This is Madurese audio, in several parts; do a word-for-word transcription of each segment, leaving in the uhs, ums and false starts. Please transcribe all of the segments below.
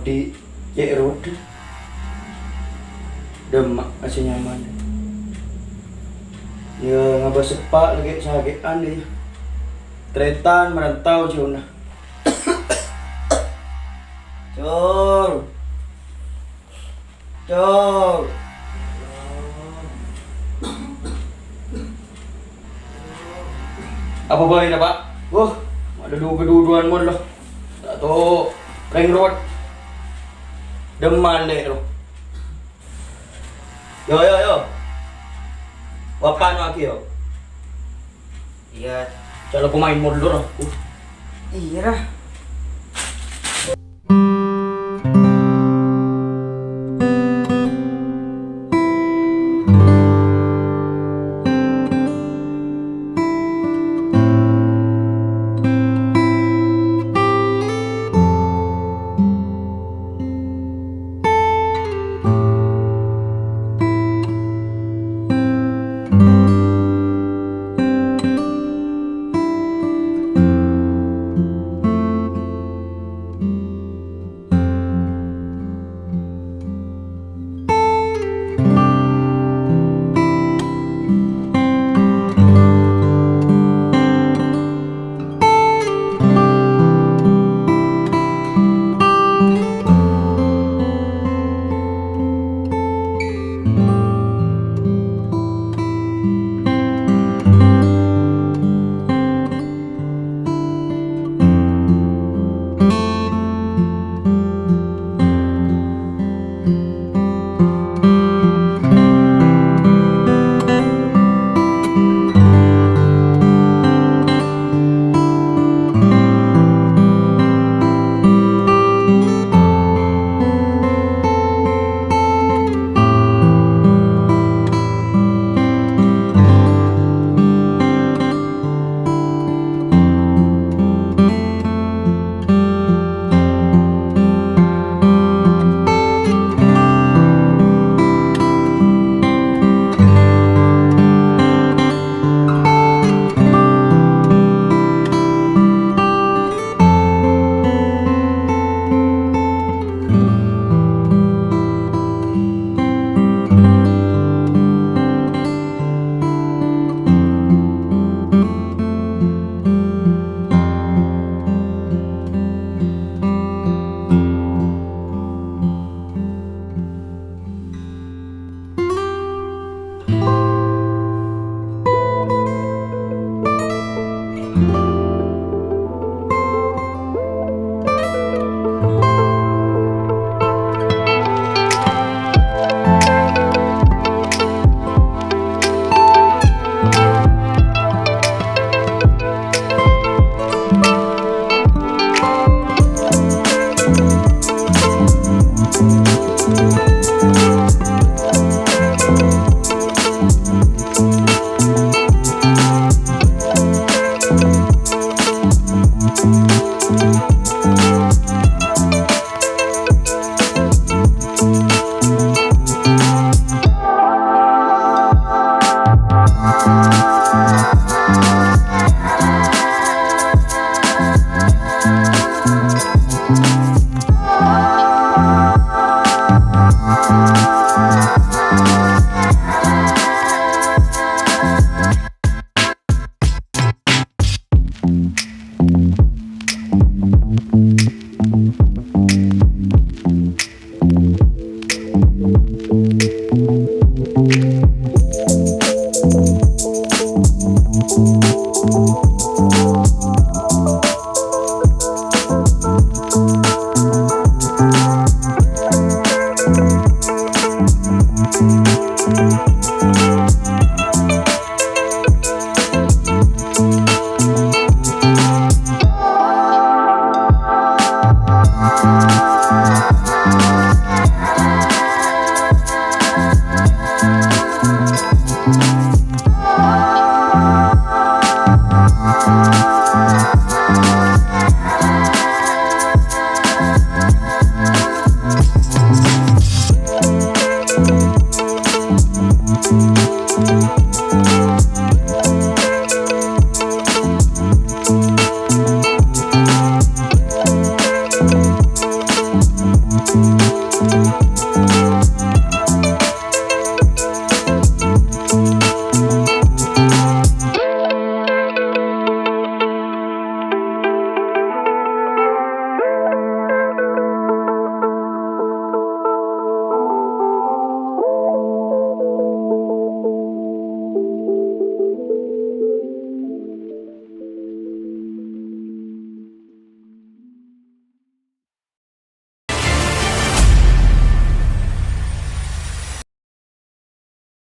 Di cè' rowa. Dâmma' sè nyaman. Yâ, ngabâs eppa' laghi' sakè'an, yâ. Tarètan marantau jhâuna. Col. Col. Apa bhâi, Pak? Wah, adâ du-, du-, duwân mon, lo. Ta' tao rèng rowa. Dâmma' lè', lo. Yo, yo, yo. Wapano agi, yo. Iyâ. Calo pemain mundur aku. Iyâ, ra.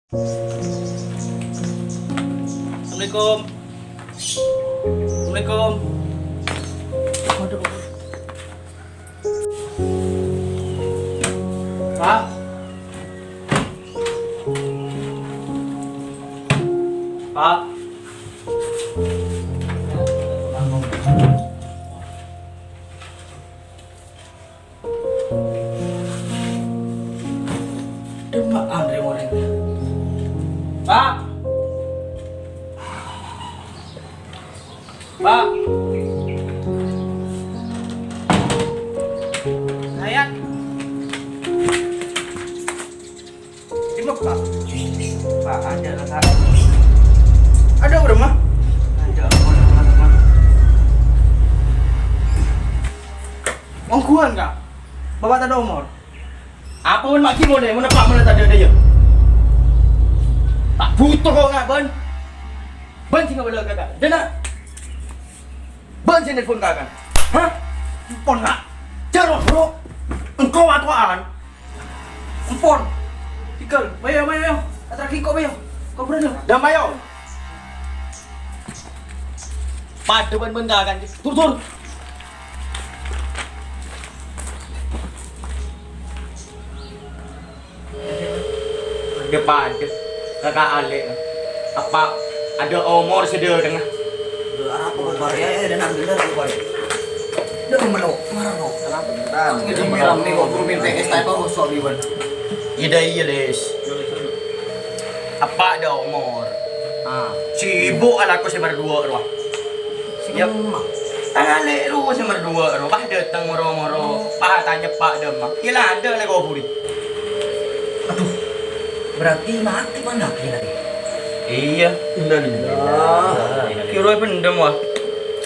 Assalamualaikum. Assalamualaikum. Waduh. Pak. Pak. Dâ' emma' anḍrè orèng. Pak! Pak! Sayang! Dimma, Pak? Pak, ada lah, Pak. Ada orang mah? Ada orang mah. Ongghuwân, Ka'. Bapa' tadâ' omor. Apa mon ma' ghi' molè, mon eppa' mon tadâ' dâ' iyâ? Ta' bhuto ko' nga' bân. Bân sè ngabâlâ ka, Ka'. Dâna. Bân sè nelpon ka, Ka'. Hah? Empon, Ka'. Jâ' rowa, bro. Engko' wa-towa'an. Empon. Tigal. Mayu, mayu, mayu. Aterraghi ko', mayu. Ko' bhuru, mayu. Dâ' mayu. Padâ bân bân Kakan. Tur, tur. Padâ-padâ. Kaka' alè'. Apa ada omor sè dâtengnga? Arapa, Pak? Ya, ya, dâna bener, Pak. Dâ' mèlo, mara, no. Ngèdhing rame kok buru mènta es teh, Pak, kosong, Iwan. Iyâ, dâ' iyâ, Lis. Apa ada omor? Ah. Sibuk alako sè mardhuwâ' rowa. Sè Yep. kemma? Alè' rowa sè mardhuwâ' rowa. Pas dâteng moro-moro. Pas tanya pa' dâ' emma. Iyâ la adâ' la kobhuri. Aduh. Berarti matè panèka, Tèh? Iyâ. Innalillahi. Kèra pendem, wa.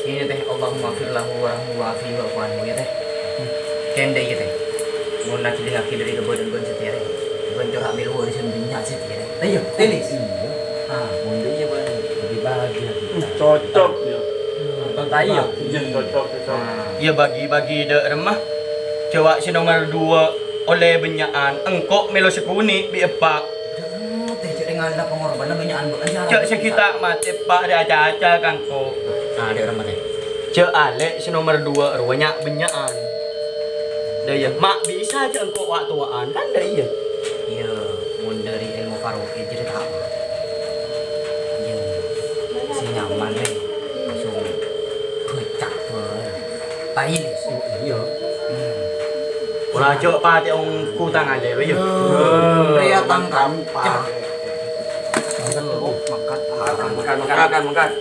Iyâ, Tèh. Allahumma fir lahu warhamhu wa'afihi wa'fu anhu, yâ, Tèh. Kèndhâ, yâ, Tèh. Mon lagi-lagi dâri kabâdâ'ân bân satèya, Tèh. Bân cora' mèlo warisan bânnya' satèya, Tèh. Ayo, Tèh, Lis. Iyâ. Ah. Mon iyâ, Bân. Bagi-bagi, ya. Hmm, cocok, ya. Cocok, iya. Cocok, cocok. Ah. Iyâ, bagi-bagi dâ' remma. Jhâ' wa' sè nomer duwâ' ollè bânnya'an, engko' mèlo sakonè' bi' eppa'. Dâ' remma, Tèh, jhâ' dingala pangorbanan bânnya'an, Bu. Jhâ' sè ghi' ta' matè eppa' rè aca-aca ka engko'. Ah, dâ' remma, Tèh. Jhâ' alè' sè nomer duwâ' rowa nya'-bânnya'an. Dâ' iyâ, ma' bisa jhâ' engko' wa'-towa'an, kan dâ' iyâ? Iyâ, mon dâri èlmo paro'è jârèya ta' apa. Iyâ, sè nyaman rè, langsung bâcak bhâi. Ta' iyâ, Lis? Oh, iyâ. Hmm. Ora jhâ' patè ongghu tang alè, iyâ? Hmm, rèya tang kancèng. Mangkat, mangkat, mangkat, mangkat.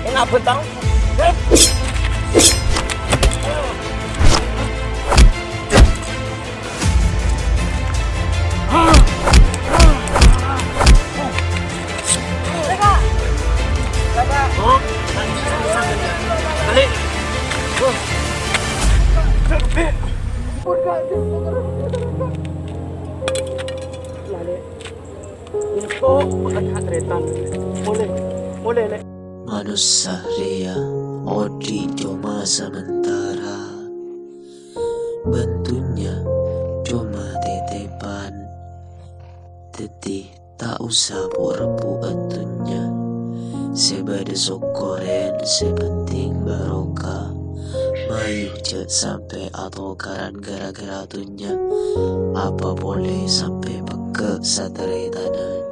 Enggak bentang. Balik. Untuk pekerjaan tretan. Boleh. Boleh, Lè'. Manossa rèya odi' coma samentara, bân dhunnya coma tètèpan. Dhâddhi, ta' osa pu'-reppu'an dhunnya. Sè bâdâ sokkorèn, sè penting barokah. Mayu jhâ' sampè' atokaran ghârâ-ghârâ dhunnya. Apa polè sampè' pegghâ' sataretanan.